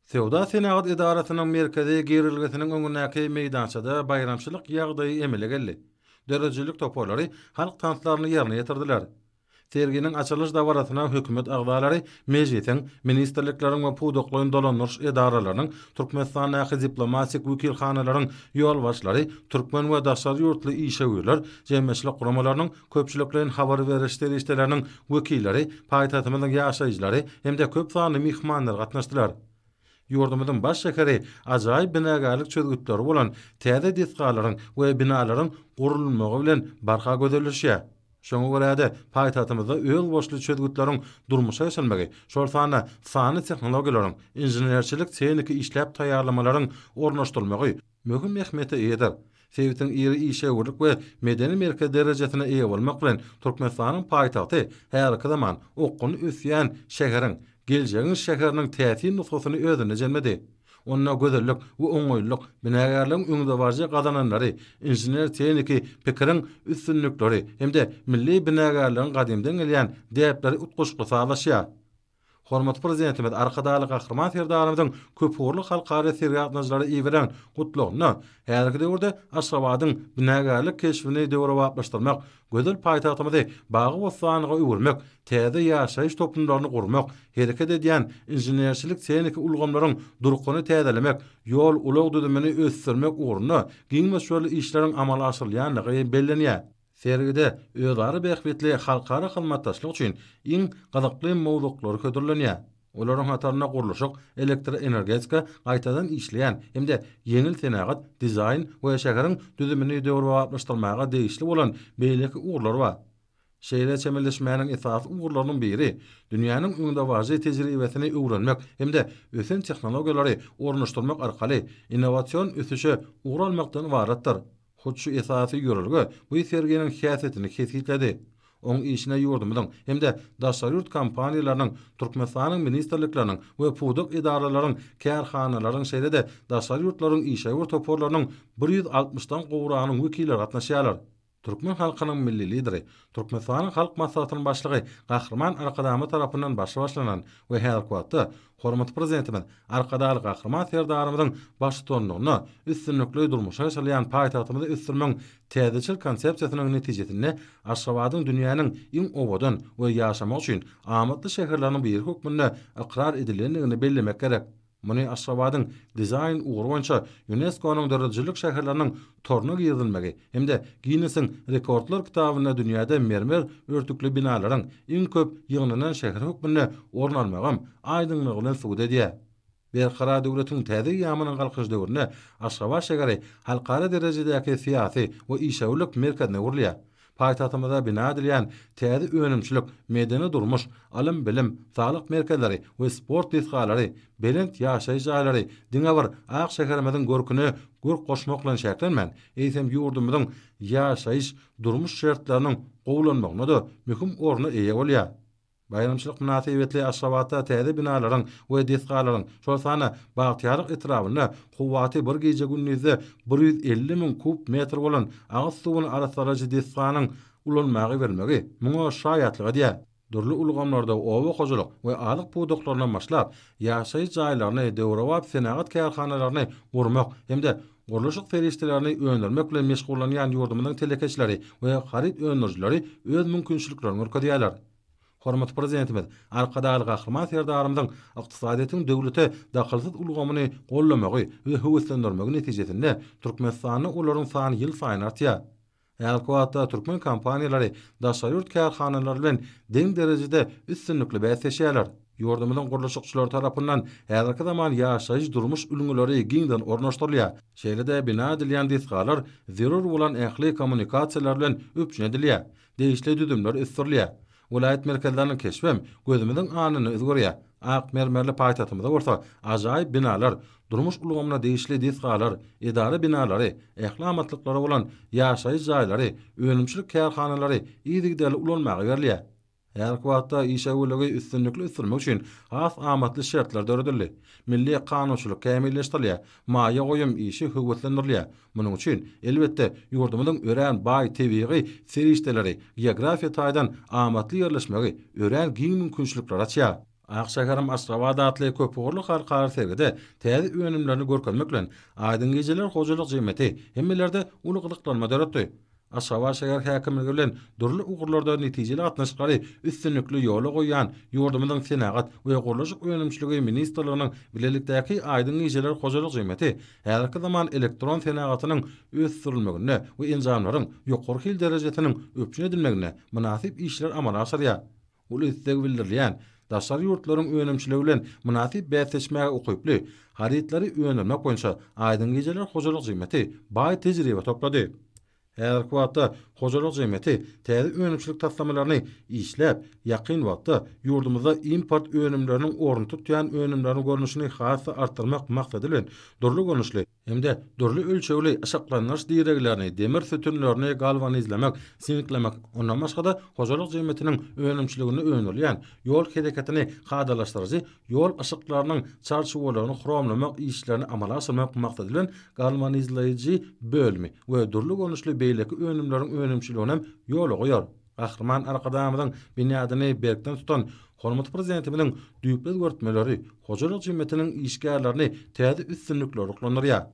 Söwda-senagat edarasynyň merkezi girelgesiniň öňündäki meýdançada baýramçylyk ýagdaýy emele geldi. Döredijilik toparlary halk tanslaryny ýerine ýetirdiler. Serginiň açylyş dabarasyna hökümet agzalary, Mejlisiň, ministrlikleriň we pudaklaýyn dolandyryş edaralarynyň, Türkmenistandaky diplomatik wekilhanalaryň ýolbaşçylary, türkmen we daşary ýurtly işewürler, jemgyýetçilik guramalarynyň, köpçülikleýin habar beriş serişdeleriniň wekilleri, paýtagtymyzyň ýaşaýjylary hem-de köp sanly myhmanlar gatnaşdylar. Ýurdumyzyň baş şäheri ajaýyp binagärlik çözgütleri bolan täze desgalaryň we binalaryň gurulmagy bilen barha gözelleşýär. Şoňa görä-de, paýtagtymyzda özboluşly çözgütleriň durmuşa geçirilmegi, şol sanda sanly tehnologiýalaryň, inženerçilik-tehniki işläp taýýarlamalaryň ornaşdyrylmagy möhüm ähmiýete eýedir. Sebitiň iri işewürlik we medeni merkez derejesine eýe bolmak bilen, Türkmenistanyň paýtagty häzirki zaman, okgunly ösýän şäheriň, geljegiň şäheriniň täsin nusgasyny özünde jemledi. Onda gözellik we oňaýlylyk, binagärligiň öňdebaryjy gazananlary, inžener-tehniki pikiriň üstünlikleri hem-de milli binagärligiň gadymdan gelýän däpleri utgaşykly sazlaşýar. Hormatly Prezidentimiz Arkadagly Gahryman Serdarymyzyň köpugurly halkara sergi gatnaşyjylara iberen Gutlagynda häzirki döwürde Aşgabadyň binagärlik keşbini döwrebaplaşdyrmak, gözel paýtagtymyzy bagy-bossanlyga öwürmek, täze ýaşaýyş toplumlaryny gurmak, hereket edýän inženerçilik-tehniki ulgamlaryň durkuny täzelemek, ýol-ulag düzümini ösdürmek ugrunda giň möçberli işleriň amala aşyrylýandygy bellenýär. Sergide özara bähbitli halkara hyzmatdaşlyk üçin iň gyzykly mowzuklar hödürlenýär. Olaryň hatarynda gurluşyk, elektroenergetika, gaýtadan işleýän hem-de ýeňil senagat, dizaýn we şäheriň düzümini döwrebaplaşdyrmaga degişli bolan beýleki ugurlar bar. Şeýle çemeleşmäniň esasy ugurlarynyň biri dünýäniň öňdebaryjy tejribesini öwrenmek hem-de ösen tehnologiýalary ornaşdyrmak arkaly innowasion ösüşe ugur almakdan ybaratdyr. Hut şu esasy ýörelge bu serginiň häsiýetini kesgitledi. Oň işine ýurdumyzyň hem-de daşary ýurt kompaniýalarynyň, Türkmenistanyň ministrlikleriniň we pudak edaralaryň, kärhanalaryň, şeýle-de daşary ýurtlaryň işewür toparlarynyň 160-dan gowragynyň wekilleri gatnaşýarlar. Türkmen halkynyň Milli Lideri, Türkmenistanyň Halk Maslahatynyň Başlygy Gahryman Arkadagymyz tarapyndan başy başlanan we häzirki wagtda Hormatly Prezidentimiz Arkadagly Gahryman Serdarymyzyň baştutanlygynda üstünlikli durmuşa geçirilýän paýtagtymyzy ösdürmegiň täzeçil konsepsiýasynyň netijesinde Aşgabadyň dünýäniň iň owadan we ýaşamak üçin amatly şäherleriniň biri hökmünde ykrar edilendigini bellemek gerek. Muny Aşgabadyň dizaýn ugry boýunça ÝUNESKO-nyň döredijilik şäherleriniň toruna girizilmegi hem-de Ginnesiň rekordlar kitabynda dünýäde mermer örtükli binalaryň iň köp ýygnanan şäheri hökmünde orun almagam aýdyňlygy bilen subut edýär. Berkarar döwletiň täze eýýamynyň Galkynyş döwründe Aşgabat şägeri halkara derejedäki syýasy we işewürlik merkezine öwrülýär. Paýtagtymyzda bina edilýän täze önümçilik, medeni-durmuş, ylym-bilim, saglyk merkezleri we sport desgalary, belent ýaşaýyş jaýlary diňe bir ak şäherimiziň görküne görk goşmak bilen çäklenmän, eýsem, ýurdumyzyň ýaşaýyş, durmuş şertleriniň gowulanmagyna-da möhüm orna eýe bolýar. Baýramçylyk mynasybetli Aşgabatda täze binalaryň we desgalaryň, şol sanda Bagtyýarlyk etrabynda kuwwaty bir gije-gündizde 150 müň kub metr bolan agyz suwuny arassalaýjy desganyň ulanmaga berilmegi muňa şaýatlyk edýär. Dürli ulgamlarda oba hojalyk we azyk pudaklaryndan başlap, ýaşaýyş jaýlaryny, döwrebap senagat kärhanalaryny gurmak hem-de gurluşyk serişdelerini öndürmek bilen meşgullanýan ýurdumyzyň telekeçileri we haryt öndürijileri öz mümkinçiliklerini görkezýärler. Hormatly Prezidentimiz Arkadagly Gahryman Serdarymyzyň ykdysadyýetiň döwlete dahylsyz ulgamyny goldamagy we höweslendirmegi netijesinde Türkmenistanda olaryň sany ýylsaýyn artýar. Häzirki wagtda türkmen kompaniýalary daşary ýurt kärhanalary bilen deň derejede üstünlikli bäsleşýärler. Ýurdumyzyň gurluşykçylary tarapyndan häzirki zaman ýaşaýyş-durmuş ülňüleri giňden ornaşdyrylýar. Şeýle-de bina edilýän desgalar zerur bolan ähli kommunikasiýalar bilen üpjün edilýär. Degişli düzümler ösdürilýär. Welaýat merkezleriniň keşbem gözümiziň alnynda özgerýär. Ak mermerli paýtagtymyzda bolsa ajaýyp binalar, durmuş ulgamyna degişli desgalar, edara binalary, ähli amatlyklary bolan ýaşaýyş jaýlary, önümçilik kärhanalary yzygiderli ulanmaga berilýär. Häzirki wagtda işewürligi üstünlikli ösdürmek üçin has amatly şertler döredildi. Milli kanunçylyk kämilleşdirilýär, maýa goýum işi höweslendirilýär. Munuň üçin, elbetde, ýurdumyzyň örän baý tebigy serişdeleri, geografiýa taýdan amatly ýerleşmegi örän giň mümkinçilikleri açýar. Ak şäherim Aşgabat atly köpugurly halkara sergide täze önümlerini görkezmek bilen, Aýdyň gijeler hojalyk jemgyýeti hemmelerde uly gyzyklanma döretdi. Aşgabat şäher häkimligi bilen dürli ugurlarda netijeli gatnaşyklary üstünlikli ýola goýýan ýurdumyzyň Senagat we gurluşyk önümçiligi ministrliginiň bilelikdäki Aýdyň gijeler hojalyk jemgyýeti häzirki zaman elektron senagatynyň ösdürilmeginde we enjamlaryň ýokary hil derejesiniň üpjün edilmeginde mynasyp işler amala aşyrýar. Uly isleg bildirilýän, daşary ýurtlaryň önümçiligi bilen mynasyp bäsleşmäge ukyply harytlary öndürmek boýunça Aýdyň gijeler hojalyk jemgyýeti baý tejribe toplady. Häzirki wagtda hojalyk jemgyýeti täze önümçilik taslamalaryny işläp, ýakyn wagtda ýurdumyzda import önümleriniň ornuny tutýan önümleriň görnüşini has-da artdyrmak maksady bilen dürli görnüşli hem-de dürli ölçegli yşyklandyryş direglerini, demir sütünlerini galwanizlemek, sinklemek, ondan başga-da hojalyk jemgyýetiniň önümçiliginde öndürilýän ýol hereketini kadalaşdyryjy ýol yşyklarynyň çarçuwalaryny hromlamak işlerini amala aşyrmak maksady bilen galwanizleýji bölümi we dürli görnüşli beýleki önümleriň önümçiligini hem ýola goýar. Gahryman Arkadagymyzyň binýadyny berkden tutan hormatly Prezidentimiziň düýpli özgertmeleri hojalyk jemgyýetiniň işgärlerini täze üstünliklere ruhlandyrýar.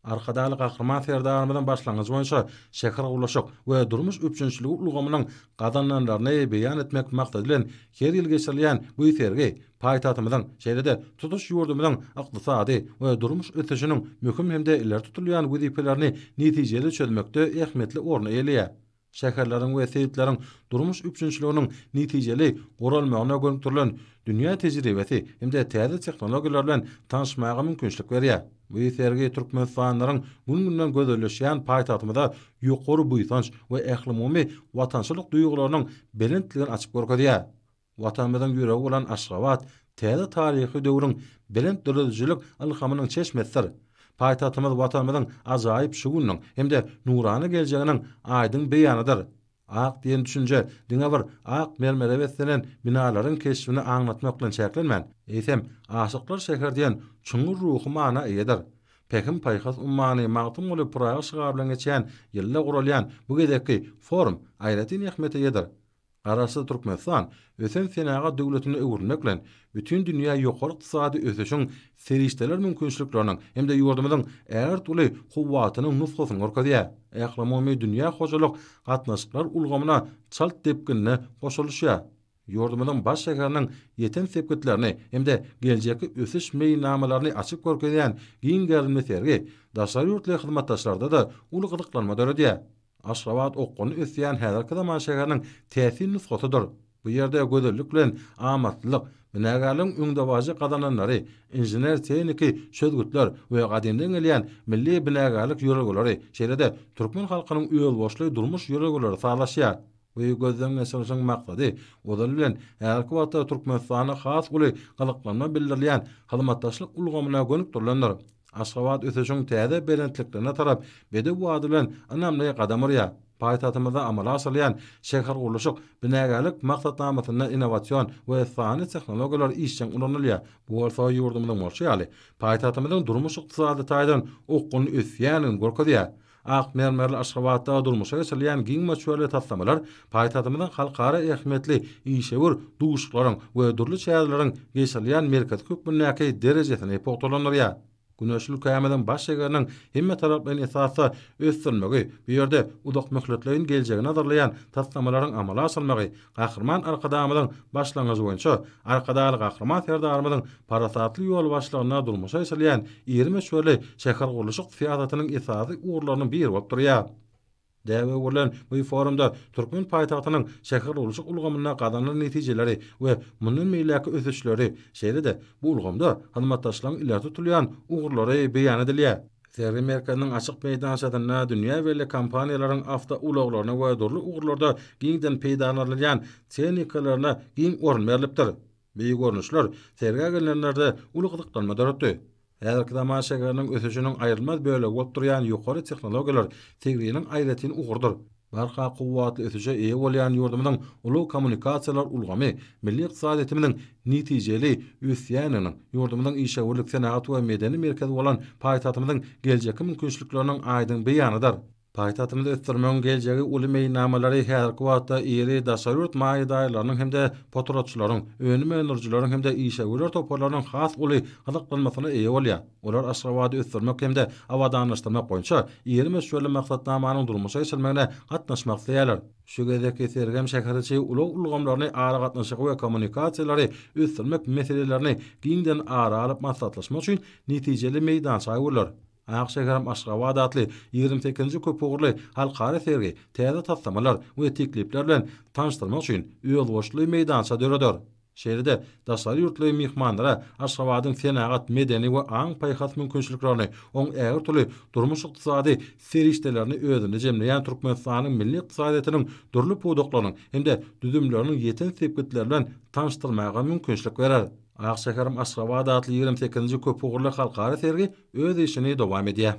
Arkadagly Gahryman Serdarymyzyň başlangyjy boýunça şähergurluşyk we durmuş üpjünçiligi ulgamynyň gazananlaryny beýan etmek maksady bilen her ýyl geçirilýän bu sergi paýtagtymyzyň, şeýle-de tutuş ýurdumyzyň ykdysady we durmuş ösüşiniň möhüm hem-de ileri tutulýan wezipelerini netijeli çözmekde ähmiýetli orny eýeleýär. Şäherleriň we sebitleriň durmuş üpjünçiliginiň netijeli guralmagyna gönükdirilen dünýä tejribesi hem-de täze tehnologiýalar bilen tanyşmaga mümkinçilik berýär. Bu sergi türkmenistanlylaryň gün-günden gözelleşýän paýtagtymyza ýokary buýsanç we ählumumy watançylyk duýgularynyň belentligini açyp görkezýär. Watanymyzyň ýüregi bolan Aşgabat täze taryhy döwrüň belent döredijilik ylhamynyň çeşmesidir. Paýtagtymyz Watanymyzyň ajaýyp şu gününiň hem-de nurana geljeginiň aýdyň beýanydyr. Ak diýen düşünje diňe bir ak mermere beslenen binalaryň keşbini aňlatmak bilen çäklenmän, eýsem, Aşyklar şäheri diýen çuňňur ruhy mana eýedir. Pähim-paýhas ummany Magtymguly Pyragy şygary bilen geçýän ýylda guralýan bu gezekki forum aýratyn ähmiýete eýedir. Garaşsyz Türkmenistan ösen senagat döwletine öwrülmek bilen, bütin dünýä ýokary ykdysady ösüşiň serişdeler mümkinçilikleriniň hem-de ýurdumyzyň ägirt uly kuwwatynyň nusgasyny görkezýär. Ählumumy dünýä hojalyk gatnaşyklar ulgamyna çalt depginde goşulyşýar. Ýurdumyzyň baş şäheriniň ýeten sepgitlerini hem-de geljekki ösüş meýilnamalaryny açyp görkezýän giň gerimli sergi daşary ýurtly hyzmatdaşlarda-da uly gyzyklanma döredýär. Aşgabat okgunly ösýän häzirki zaman şäheriniň täsin nusgasydyr. Bu ýerde gözellik bilen amatlylyk, binagärligiň öňdebaryjy gazananlary, inžener-tehniki çözgütler we gadymdan gelýän milli binagärlik ýörelgeleri, şeýle-de türkmen halkynyň özboluşly durmuş ýörelgeleri sazlaşýar. Bu gözden geçirilişiň maksady, ozaly bilen, häzirki wagtda Türkmenistanda has uly gyzyklanma bildirilýän hyzmatdaşlyk ulgamyna gönükdirilendir. Aşgabat ösüşiň täze belentliklerine tarap bedew bady bilen ynamly gadam urýar. Paýtagtymyzda amala aşyrylýan şähergurluşyk, binagärlik maksatnamasynda innowasion we sanly tehnologiýalar işjeň ulanylýar. Bu bolsa ýurdumyzyň bolşy ýaly, paýtagtymyzyň durmuş-ykdysady taýdan okgunly ösýändigini görkezýär. Ak mermerli Aşgabatda durmuşa geçirilýän giň möçberli taslamalar paýtagtymyzyň halkara ähmiýetli işewür duşuşyklaryň we dürli çäreleriň geçirilýän merkezi hökmündäki derejesini pugtalandyrýar. Güneşli ülkämiziň baş şägeriniň hemmetaraplaýyn esasda ösdürilmegi, bu ýerde uzakmöhletleýin geljegi nazarlaýan taslamalaryň amala aşyrylmagy Gahryman Arkadagymyzyň başlangyjy boýunça Arkadagly Gahryman Serdarymyzyň parasatly ýolbaşçylygynda durmuşa geçirilýän iri möçberli şähergurluşyk syýasatynyň esasy ugurlarynyň biri bolup durýar. Däbe öwrülen bu forumda türkmen paýtagtynyň şähergurluşyk ulgamynda gazanylan netijeleri we mundan beýläkki ösüşleri, şeýle-de bu ulgamda hyzmatdaşlygyň ileri tutulýan ugurlary beýan edilýär. Sergi merkeziniň açyk meýdançasynda dünýä belli kompaniýalaryň awtoulaglaryna we dürli ugurlarda giňden peýdalanylýan tehnikalaryna giň orun berlipdir. Bu görnüşler sergä gelenlerde uly gyzyklanma döretdi. Häzirki zaman şäheriniň ösüşiniň aýrylmaz bölegi bolup durýan ýokary tehnologiýalar serginiň aýratyn ugrudyr. Barha kuwwatly ösüşe eýe bolýan ýurdumyzyň ulag-kommunikasiýalar ulgamy milli ykdysadyýetimiziň netijeli ösýändiginiň, ýurdumyzyň işewürlik, senagat we medeni merkezi bolan paýtagtymyzyň geljekki mümkinçilikleriniň aýdyň beýanydyr. Paýtagtymyzy ösdürmegiň geljegi uly meýilnamalary häzirki wagtda iri daşary ýurt maýadarlarynyň hem-de potratçylaryň, önüm öndürijileriň hem-de işewürler toparlarynyň has uly gyzyklanmasyna eýe bolýar. Olar Aşgabady ösdürmek hem-de abadanlaşdyrmak boýunça iri möçberli maksatnamanyň durmuşa geçirilmegine gatnaşmak isleýärler. Şu gezekki sergem şäheriçi ulag ulgamlaryny, aragatnaşygy we kommunikasiýalary ösdürmek meselelerini giňden ara alyp maslahatlaşmak üçin netijeli meýdança öwrüler. Ak şäherim Aşgabat atly 28-nji köpugurly halkara sergi täze taslamalar we teklipler bilen tanyşdyrmak üçin özboluşly meýdança döreder. Şeýle-de, daşary ýurtly myhmanlara Aşgabadyň senagat, medeni we aň-paýhas mümkinçiliklerini, oň ägirt uly durmuş-ykdysady serişdelerini özünde jemleýän Türkmenistanyň milli ykdysadyýetiniň dürli pudaklarynyň hem-de düzümleriniň ýeten sepgitleri bilen tanyşdyrmaga mümkinçilik berer. Ak şäherim Aşgabat atly 28-nji köpugurly halkara sergi öz işini dowam edýär.